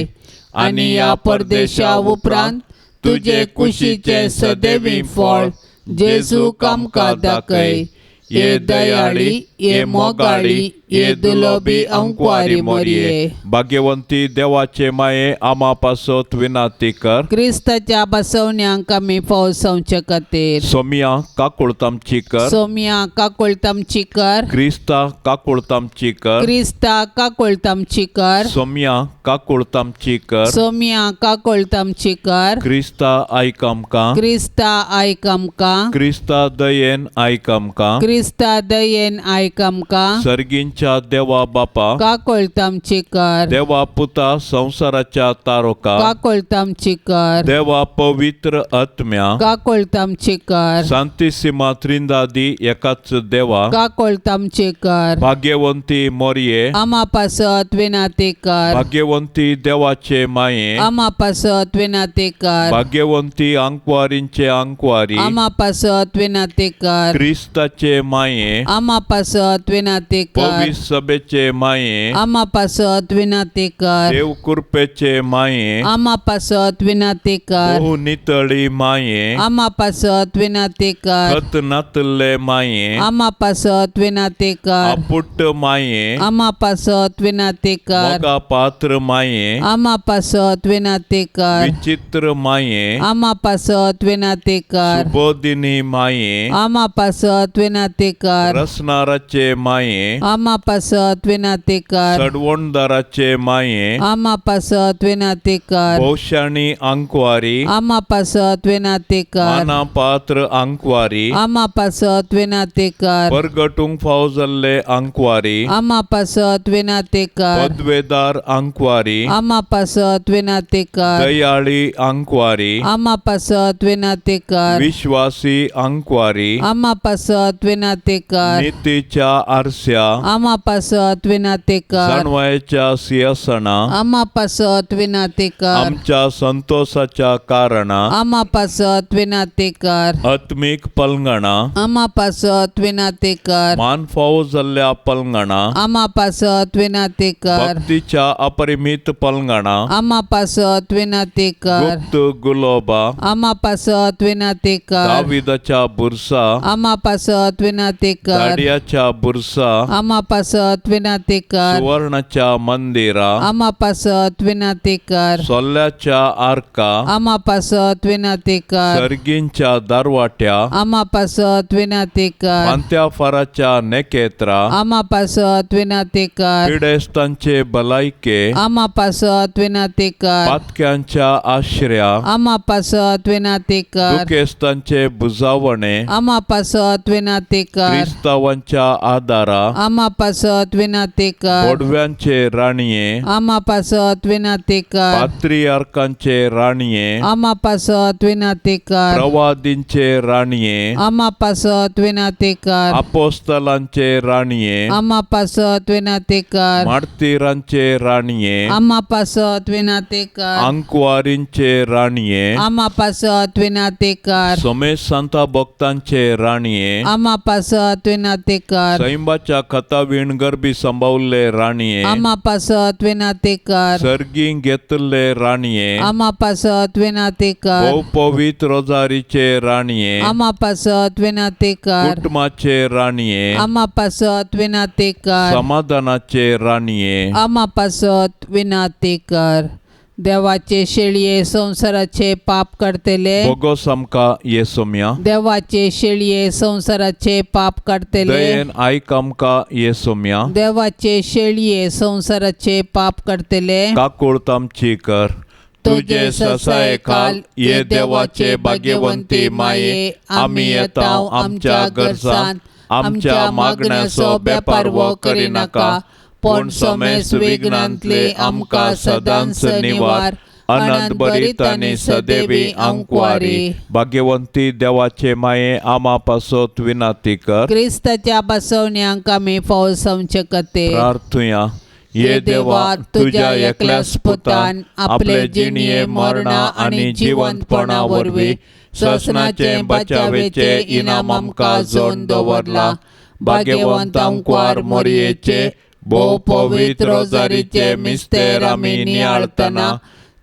आनी ह्या परदेशा उपरांत तुजे कुशीचे सदैवी फळ जेजूक आमकां दाखय. ये दयाळी, ये मोगाळी, ये दुलोबी अंकवारी मोरये, भाग्यवंती देवाचे माये, आमा पासत विनाती कर. क्रिस्ताच्या बसवण्यांक आमी फौसवचे खातीर. सोमिया काकुळतामची कर. सोमिया काकुळतामची कर. क्रिस्ता काकुळतामची कर. क्रिस्ता काकुळतामची कर. सोमिया काकुळतामची कर. सोमिया काकुळतामची कर. क्रिस्ता आयक आमकां. क्रिस्ता आयक आमकां. क्रिस्ता दयेन आयक आमकां. क्रिस्ता दयेन आयक आमकां. सर्गींच्या देवा बापा, काकुळतामची कर. देवा पुता संवसाराच्या तारोका, काकुळतामची कर. देवा पवित्र आत्म्या, काकुळतामची कर. सांतिसिमा त्रिंदादी एकाच देवा, काकुळतामची कर. भाग्यवंती मोरये, आमा पासत विनाती कर. भाग्यवंती भाग्यवंती देवाचे माये, आमा पासत विनाती कर. भाग्यवंती आंकवारींचे आंकवारी, आमा पासत विनाती कर. क्रिस्ताचे माये, आमा पासत विनाती कर. पवित्र सभेचे माये, आमा पासत विनाती कर. देव कृपेचे माये, आमा पासत विनाती कर. बहु नितळी माये, आमा पासत विनाती कर. खत नातल्ले माये, आमा पासत विनाती कर. आपुट्ट माये, आमा पासत विनाती कर. मोगा पात्र माये, आमा पासत विनाती कर. विचित्र माये, आमा पासत विनाती कर. सुबोधिनी माये, आमा पासत विनाती कर. रसनाराचे माये, आमा पासत विनाती कर. सडवणदाराचे माये, आमा पासत विनाती कर. भोवशाणी आंकवारी, आमा पासत विनाती कर. माना पात्र आंकवारी, आमा पासत विनाती कर. परगटूंक फावो जाल्ले आंकवारी, आमा पासत विनाती कर. पदवेदार आंकवारी, आमा पासत विनाती कर. दयाळी आंकवारी, आमा पासत विनाती कर. विश्वासी आंकवारी, आमा पासत विनाती कर. नितीच्या आरस्या, आमा पासत विनाती कर. जाणवायच्या सिंहासना, आमा पासत विनाती कर. आमच्या संतोषाच्या कारणा, आमा पासत विनाती कर. आत्मीक पलंगणा, आमा पासत विनाती कर. मान फावो जाल्ल्या पलंगणा, आमा पासत विनाती कर. भक्तीच्या अपरिमित पलंगणा, आमा पासत विनाती कर. गुप्त गुलोबा, आमा पासत विनाती कर. दाविदाच्या बुरसा, आमा पासत विनाती कर. गाडयाच्या बुरसा, आमा पासत विनाती कर. सुवर्णाच्या मंदिरा, आमा पासत विनाती कर. सोल्ल्याच्या आर्का, आमा पासत विनाती कर. सर्गींच्या दारवाट्या, आमा पासत विनाती कर. मांत्या फाराच्या नेकेत्रा, आमा पासत विनाती कर. पिडेस्तांचे भलायके, आमा पासत विनाती कर. पातक्यांच्या आश्रया, आमा पासत विनाती कर. दुखेस्तांचे बुजावणे, आमा पासत विनाती कर. क्रिस्तावांच्या आदारा, आमा पासत विनाती कर. बोडव्यांचे राणये, आमा पासत विनाती कर. पात्रियार्कांचे राणये, आमा पासत विनाती कर. प्रवादींचे राणये, आमा पासत विनाती कर. अपोस्तलांचे राणये, आमा पासत विनाती कर. मार्तीरांचे राणये, आमा पासत विनाती कर. आंकवारींचे राणये, आमा पासत विनाती कर. सोमेश सांता भक्तांचे राणये, आमा पासत विनाती कर. सैंबाच्या खतावीण गर्भी संभावल्ले राणये, आमा पासत विनाती कर. सर्गी घेतल्ले राणये, आमा पासत विनाती कर. भोव पवित्र रोजारीचे राणये, आमा पासत विनाती कर. कुटुंबाचे राणये, आमा पासत विनाती कर. समाधानाचे राणये, आमा पासत विनाती कर. देवाचे शेळये संसाराचे पाप करतले. बोगोस आमकां ये सोम्या, देवाचे शेळये संसाराचे पाप काडतले. दयेन आयक आमकां ये सोम्या, देवाचे शेळये संसाराचे पाप काडतले. काकूळत आमची कर. तुजे ससाये खाल ये देवाचे भाग्यवंती माये, आमी येता आमच्या गरजान, आमच्या मागण्याचो बेपारवो करिनाका, पूण समेस विघ्नांतले आमकां सदांच निवार. अनंत बरीत आनी सदैवी आंकवारी भाग्यवंती देवाचे माये, आमा पासत विनाती कर. क्रिस्ताच्या बसवण्यांक आमी फौज समचे कते. प्रार्थुया. ये देवा, तुझ्या एकल्याच पुतान आपले जिणये मरणा आनी जिवंतपणा वरवीं ससनाचे बचावेचे इनाम आमकां जोडून दवरला. भाग्यवंत आंकवार मोरयेचे भोव पवित्र रोजारीचे मिस्तेर आमी नियाळतना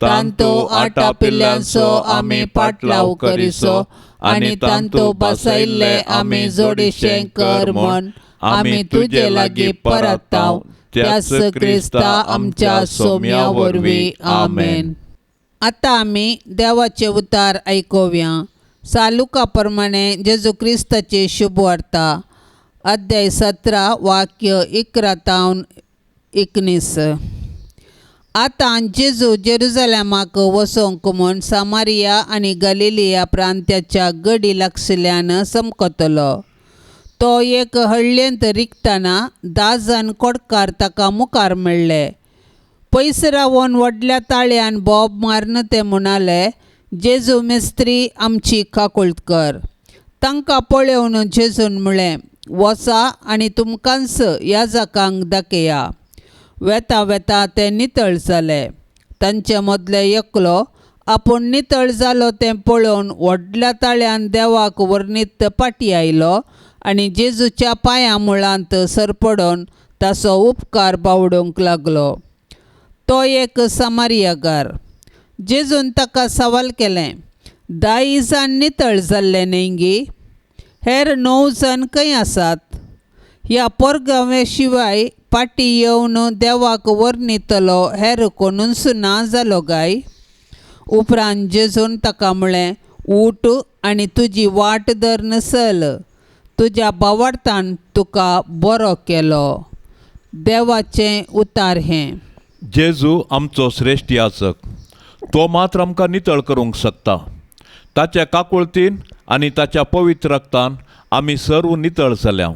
तांतू आटा पिल्ल्यांचो आमी पाटलाव करिसो आनी तांतू बसयल्ले आमी जोडीशें कर म्हण आमी तुजे लागीं परताव, त्याच क्रिस्ता आमच्या सोम्या वरवीं. आमेन. आतां आमी देवाचे उतार आयकुया. सालुका प्रमाणे जेजू क्रिस्ताची शुभवार्ता, अध्याय 17 वाक्य 11 तावन 19. आतां जेजू जेरुजलेमाक वचोंक म्हूण सामारिया आनी गलिलिया प्रांत्याच्या गडी लागशिल्ल्यान समकतलो. तो एक हळ्ळेंत रिगतना 10 जाण कोडकार ताका मुखार मेळ्ळे. पयस रावन व्हडल्या ताळ्यान बोब मारून ते म्हणाले, जेजू मिस्त्री, आमची काकूळट कर. तांकां पळोवन जेजून म्हळें, वचा आनी तुमकांच याजकांक दाखया. वेता वेता ते नितळ जाले. तांचे मदले एकलो आपूण नितळ जालो तें पळोवन व्हडल्या ताळ्यान देवाक वर्णीत पाटी आयलो आनी जेजूच्या पांया मुळांत सरपडून ताचो उपकार बावडूंक लागलो. तो एक समारियागार. जेजून ताका सवाल केलें, 10 जाण नितळ जाल्ले न्हय गी? हेर 9 जाण खंय आसात? ह्या पोरगांवे शिवाय पाटी येवन देवाक वर्णितलो हेर कोणूच ना जालो काय? उपरांत जेजून ताका म्हळें, उठ आनी तुजी वाट धरून चल, तुज्या भावार्थान तुका बरो केलो. देवाचें उतार हें. जेजू आमचो श्रेश्ठ याचक, तो मात्र आमकां नितळ करूंक शकता. ताच्या काकुळतीन आनी ताच्या पवित्र रक्तान आमी सर्व नितळ जाल्या.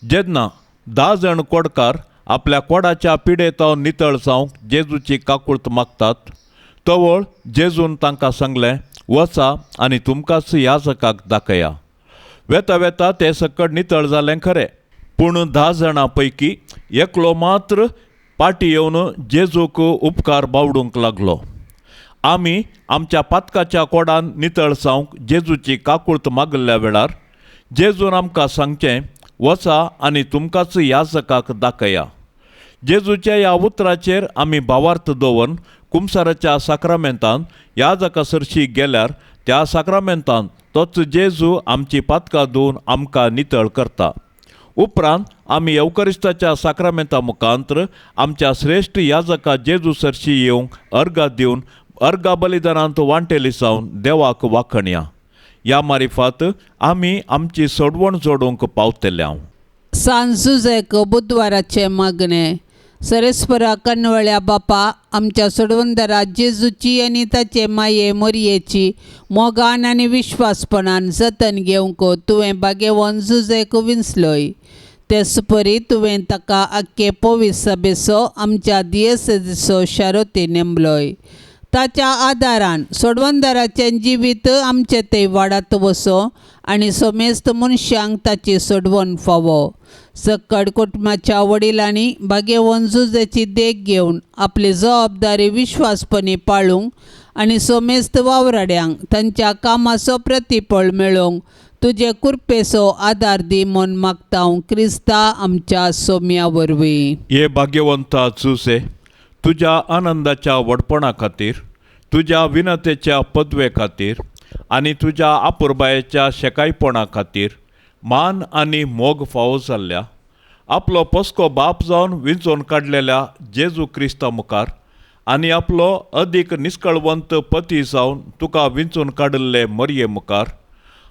जेन्ना 10 जाण कोडकार आपल्या कोडाच्या पिडेतावन नितळ जावंक जेजूची काकुळत मागतात, तवळ जेजून तांकां सांगलें, वचा आनी तुमकांच याजकाक दाखया. वेता वेता ते सकट नितळ जालें खरें, पूण 10 जाणां पैकी एकलो मात्र पाटी येवन जेजूक उपकार बावडूंक लागलो. आमी आमच्या पातकाच्या कोडान नितळ जावंक जेजूची काकुळत मागल्ल्या वेळार जेजून आमकां सांगचें, वचा आनी तुमकांच याजकाक दाखया. जेजूच्या ह्या उतराचेर आमी भावार्थ दवरून कुमसाराच्या साक्रामेंतान याजका सरशी गेल्यार त्या साक्रामेंतान तोच जेजू आमची पातकां धुवन आमकां नितळ करता. उपरांत आमी येवकरिस्ताच्या साक्रामेंता मुखांत्र आमच्या श्रेश्ठ याजका जेजू सरशी येवंक अर्घा दिवन अर्घा बलिदानांत वांटेली जावन देवाक वाखणया. ह्या मारिफात आमी आमची सोडवण जोडूंक पावतले. सांज जुजेक बुधवाराचें मागणें. सरेस्परा कनवळ्या बापा, आमच्या सोडवणदारा जेजूची आनी ताचे माये मोरयेची मोगान आनी विश्वासपणान जतन घेवंक तुवें बागेवन जुजेक विंचलोय. तेच परी तुवें ताका आख्खे पवीस सभेचो आमच्या दियेसेचो शारोती नेमलोय. ताच्या आदारान सोडवणदाराचें जिवीत आमचें तें वाडात वसो आनी समेस्त मनशांक ताची सोडवण फावो. सक्कड कुटुंबाच्या वडिलांनी भागेवन जुजेची देख घेवन आपली जबाबदारी विश्वासपणी पाळूंक आनी समेस्त वावराड्यांक तांच्या कामाचो प्रतिफळ मेळोवंक तुजे कृपेचो आदार दी म्हूण मागता हांव क्रिस्ता आमच्या सोम्या वरवीं. हे भाग्यवंता जुजे, तुज्या आनंदाच्या व्हडपणा खातीर, तुज्या विनतेच्या पदवे खातीर आनी तुज्या आपुरबायेच्या शेकायपणा खातीर मान आनी मोग फावो जाल्ल्या आपलो पस्को बाप जावन विंचोवन काडलेल्या जेजू क्रिस्ता मुखार आनी आपलो अदीक निस्कळवंत पती जावन तुका विंचून काडिल्ले मरये मुखार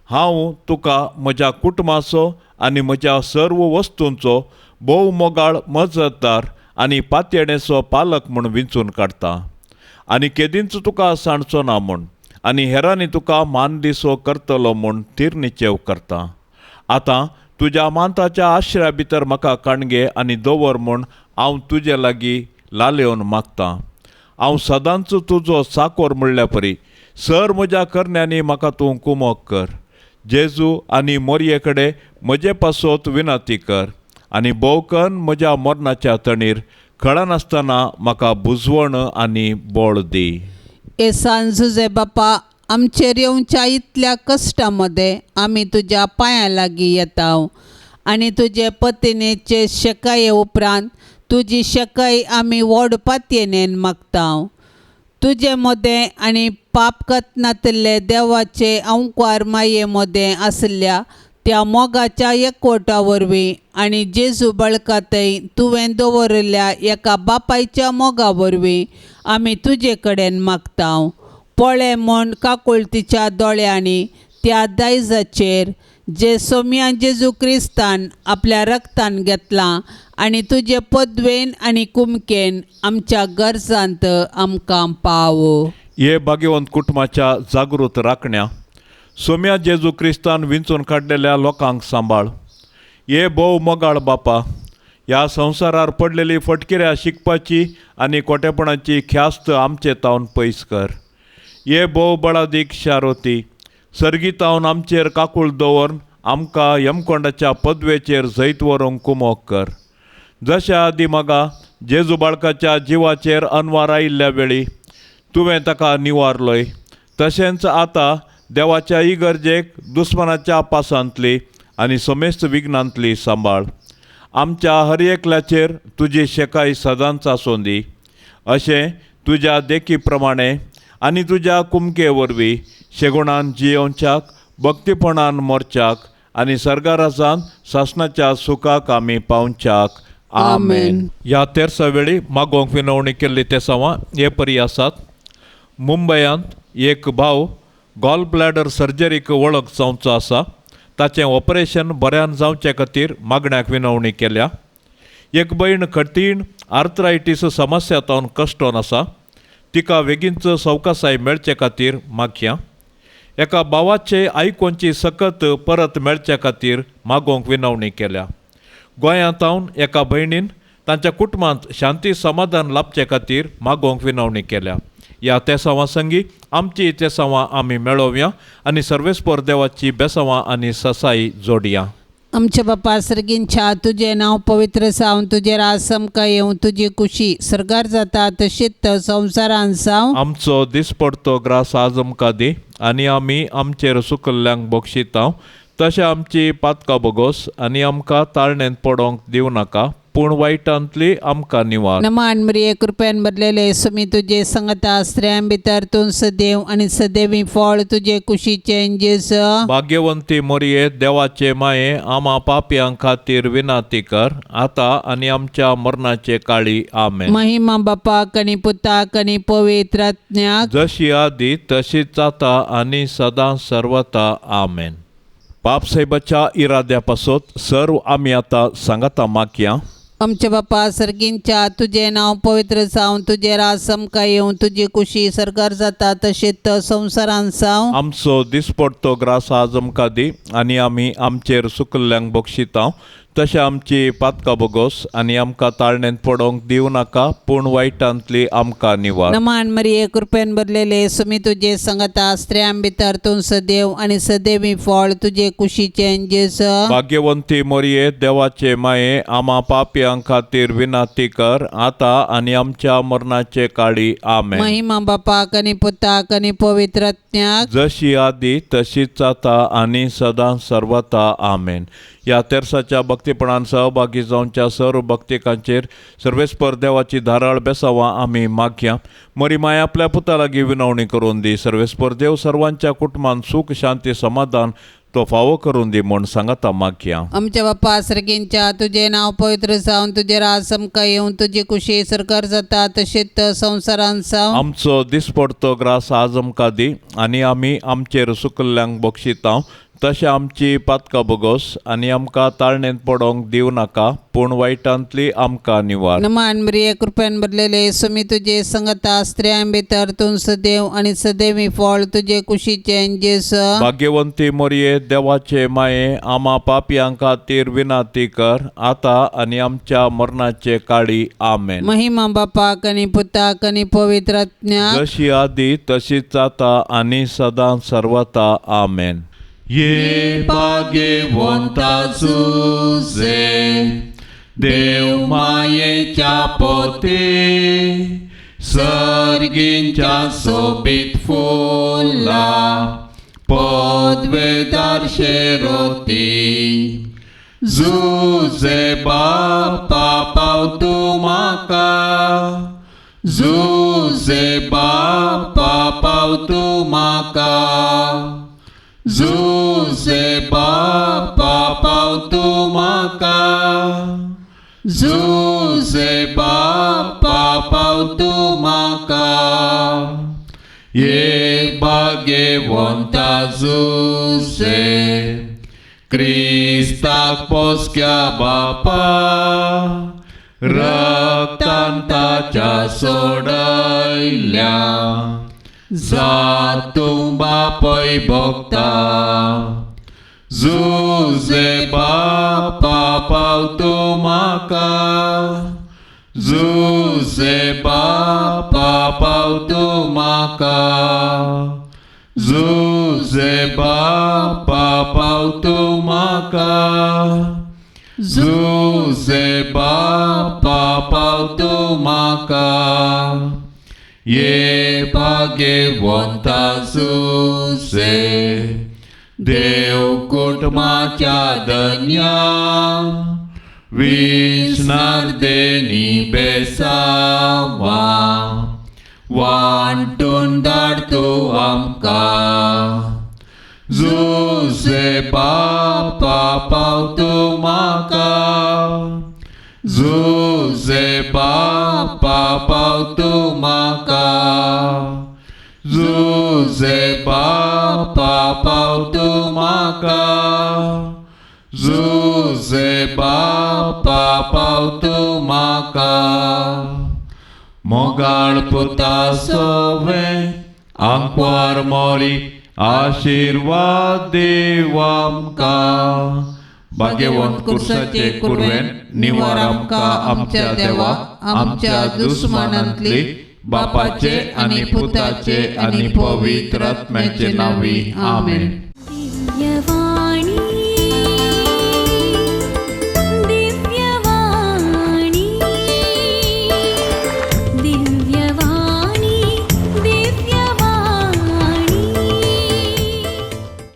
हांव तुका म्हज्या कुटुंबाचो आनी म्हज्या सर्व वस्तूंचो भोव मोगाळ मजतदार आनी पातयेणेचो पालक म्हूण विंचून काडटा आनी केदींच तुका सांडचो ना म्हूण आनी हेरांनी तुका मान दिसो करतलो म्हूण तिरनिचेव करता. आतां तुज्या मांताच्या आश्रया भितर म्हाका काणगे आनी दवर म्हूण हांव तुजे लागीं लालेवन मागतां. हांव सदांच तुजो चाकोर म्हणल्या परी सर म्हज्या करण्यांनी म्हाका तूं कुमोक कर. जेजू आनी मोरये कडेन म्हजे पासत विनंती कर आनी भोवकन म्हज्या मरणाच्या तणीर कळनासतना म्हाका बुजवण आनी बळ दी. हे सांज जुजे बापा, आमचेर येवच्या इतल्या कश्टा मदें आमी तुज्या पांयां लागीं येता आनी तुजे पतिनेचे शेकाये उपरांत तुजी शेकाय आमी व्हड पातयेनेन मागता. तुजे मदें आनी पाप कतनातल्ले देवाचे अंकार माये मदें आशिल्ल्या त्या मोगाच्या एकवटा वरवीं आनी जेजू बळकातय तुवें दवरिल्ल्या एका बापायच्या मोगा वरवीं आमी तुजे कडेन मागता. पळय म्हूण काकुळतीच्या दोळ्यांनी त्या दायजाचेर जे सोम्या जेजू क्रिस्तान आपल्या रक्तान घेतलां आनी तुजे पदवेन आनी कुमकेन आमच्या गरजांत आमकां पाव. हे भाग्यवंत कुटुंबाच्या जागृत राखण्या सोम्या जेजू क्रिस्तान विंचून काडलेल्या लोकांक सांबाळ. हे भोव मोगाळ बापा, ह्या संवसारार पडलेली फटकिऱ्या शिकपाची आनी खोटेपणाची ख्यास्त आमचे तावन पयस कर. हे भोव बळादीक शारोती सर्गीतावन आमचेर काकूळ दवरून आमकां यमकोंडाच्या पदवेचेर जैत व्हरूंक कुमोक कर. जशा आदी मगा जेजू बाळकाच्या जिवाचेर अनवार आयिल्ल्या वेळी तुवें ताका निवारलोय तशेंच आतां देवाच्या इगर्जेक दुस्मानाच्या पासांतली आनी समेस्त विघ्नांतली सांबाळ. आमच्या हर एकल्याचेर तुजी शेकाय सदांच आसूं दी. अशें तुज्या देखी प्रमाणे आनी तुज्या कुमके वरवीं शेगुणान जियोवच्याक भक्तीपणान मोरच्याक आनी सर्गाराजान सासणाच्या सुखाक आमी पावच्याक. आमेन. ह्या तेरसा वेळी मागोवंक विनवणी केल्ली तेसांवां हे परी आसात. मुंबयांत एक भाव गॉल ब्लॅडर सर्जरीक वळख जावचो आसा. ताचें ऑपरेशन बऱ्यान जावचे खातीर मागण्याक विनवणी केल्या. एक भयण कठीण आर्थरायटीस समस्या जावन कश्टोन आसा. तिका बेगीनच सवकासाय मेळचे खातीर मागया. एका भावाचे आयकोनची सकत परत मेळचे खातीर मागोवंक विनवणी केल्या. गोंयांत हांव एका भयणीन तांच्या कुटुंबांत शांती समाधान लाभचे खातीर मागोवंक विनवणी केल्या. ह्या तेसांवां संगी आमची तेसांवां आमी मेळोवया आनी सर्वेस्पर देवाची बेसांवां आनी ससाई जोडया. आमच्या बापा सर्गींच्या तुजें नांव पवित्र जावं, तुजें राज आमकां येवं, तुजी कुशी सर्गार जाता तशीच संवसारान जावं. आमचो दिसपडतो ग्रास आज आमकां दी आनी आमी आमचेर सुकल्ल्यांक बक्षितांव तशें आमची पातकां बोगोस आनी आमकां ताळणेंत पडोंक दिवं नाका पूण वायटांतली आमकां निवार. नमान मरिये, कृपेन भरलेले सुमी तुजे संगता, स्त्रियां भितर तूं सदैव आनी सदैवी फळ तुजे कुशीचें जेज. भाग्यवंती मोरये, देवाचे माये, आमा पापयां खातीर विनाती कर आतां आनी आमच्या मरणाचे काळी. आमेन. महिमा बापाक आनी पुताक आनी पवित्र आत्म्याक, जशी आदी तशीच जाता आनी सदां सर्वता. आमेन. बाप साहेबाच्या इराद्या पासत सर्व आमी आतां सांगाता मागया. आमच्या बापा सर्गींच्या तुजें नांव पवित्र जावं, तुजें राज आमकां येवं, तुजी कुशी सर्गार जाता तशीच संवसारान जावं. आमचो दिसपडतो ग्रास आज आमकां दी आनी आमी आमचेर सुकल्ल्यांक बक्षितांव तशें आमची पातकां बोगोस आनी आमकां ताळणेंत पडोंक दिवं नाका पूण वायटांतली आमकां निवार. नमान मरिये, कृपेन भरलेले सुमी तुजे संगता, स्त्रियां भितर तूं सदैव आनी सदैवी फळ तुजे कुशीचें जेज. भाग्यवंती मोरये, देवाचे माये, आमा पापयां खातीर विनाती कर आतां आनी आमच्या मरणाचे काळी. आमेन. महिमा बापाक आनी पुताक आनी पवित्र आत्म्याक, जशी आदी तशीच जाता आनी सदां सर्वता. आमेन. ह्या तेरसाच्या भक्तीपणान सहभागी जावच्या सर्व भक्तिकांचेर सर्वेस्पर देवाची धाराळ बेसावां आमी मागया. मरी माय आपल्या पुता लागीं विनवणी करून दी. सर्वेस्पर देव सर्वांच्या कुटुंबान सुख शांती समाधान तो फावो करून दी म्हूण सांगाता मागया. आमच्या बापा सर्गींच्या तुजें नांव पवित्र जावं, तुजें राज आमकां येवं, तुजी कुशी सर्गार जाता तशीच संवसारान जावं. आमचो दिसपडतो ग्रास आज आमकां दी आनी आमी आमचेर सुकल्ल्यांक बक्षितांव तशें आमची पातकां बोगोस आनी आमकां ताळणेंत पडोंक दिवं नाका पूण वायटांतली आमकां निवार. नमान मरिये, कृपेन भरलेले सुमी तुजे संगता, स्त्रियां भितर तूं सदैव आनी सदैवी फळ तुजे कुशीचें जेज. भाग्यवंती मोरये, देवाचे माये, आमा पापयां खातीर विनाती कर आतां आनी आमच्या मरणाचे काळी. आमेन. महिमा बापाक आनी पुताक आनी पवित्र आत्म्याक, जशी आदी तशीच जाता आनी सदां सर्वता. आमेन. ये भाग्यवंता जुजे देव मायेच्या पोती सर्गींच्या सोबीत फुला पदवेदार शेरोती जुजे बापा पावतू म्हाका जुजे बापा पावतू म्हाका जुजे बापा पावतू म्हाका जुजे बापा पावतू म्हाका. ये भाग्यवंता जुजे क्रिस्ताक पोसक्या बापा रक्तान ताच्या सोडयल्या जातूं बापय भोगता. जुजे बापा पावतू म्हाका जुजे बापा पावतू म्हाका जुजे बापा पावतू म्हाका जुजे बापा पावतो म्हाका ये भाग्यवंता जुजे देव कुटुंबाच्या धन्या विसणार देनी बेसावा वांटून धाडतो आमकां जुजे बापा पावतो म्हाका जुजे बापा पावतो म्हाका जुजे बापा पावतो म्हाका जुजे बापा पावतो म्हाका मोगाळ पुता सोवे आंकवार मोरी आशिर्वाद देव आमकां भाग्यवंत कुर्साचे कुर्वेन निवार आमकां आमच्या देवा आमच्या दुस्मानांतली बापाचे आनी पुताचे आनी पवित्र आत्म्याचे नांवी आमेन. दिव्यवाणी.